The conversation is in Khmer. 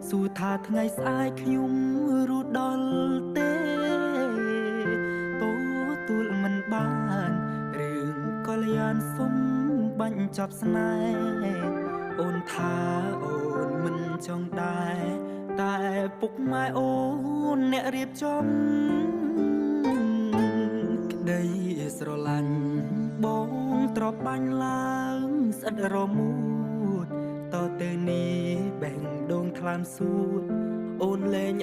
សួរថាថ្ងៃស្អែកខ្ញុំរត់ដល់ទេទទួលមិនបានរឿងកល្យានសុំបាញ់ចប់ស្នេហ៍អូនថាអូនមិនចង់ដែរតែពុកម៉ែអូនអ្នករៀបចំក្តីស្រឡាញ់បងត្របាញ់ឡើងស្អិតរមួតតទៅនេះបេះដូងថ្លើមសួតអូនលែង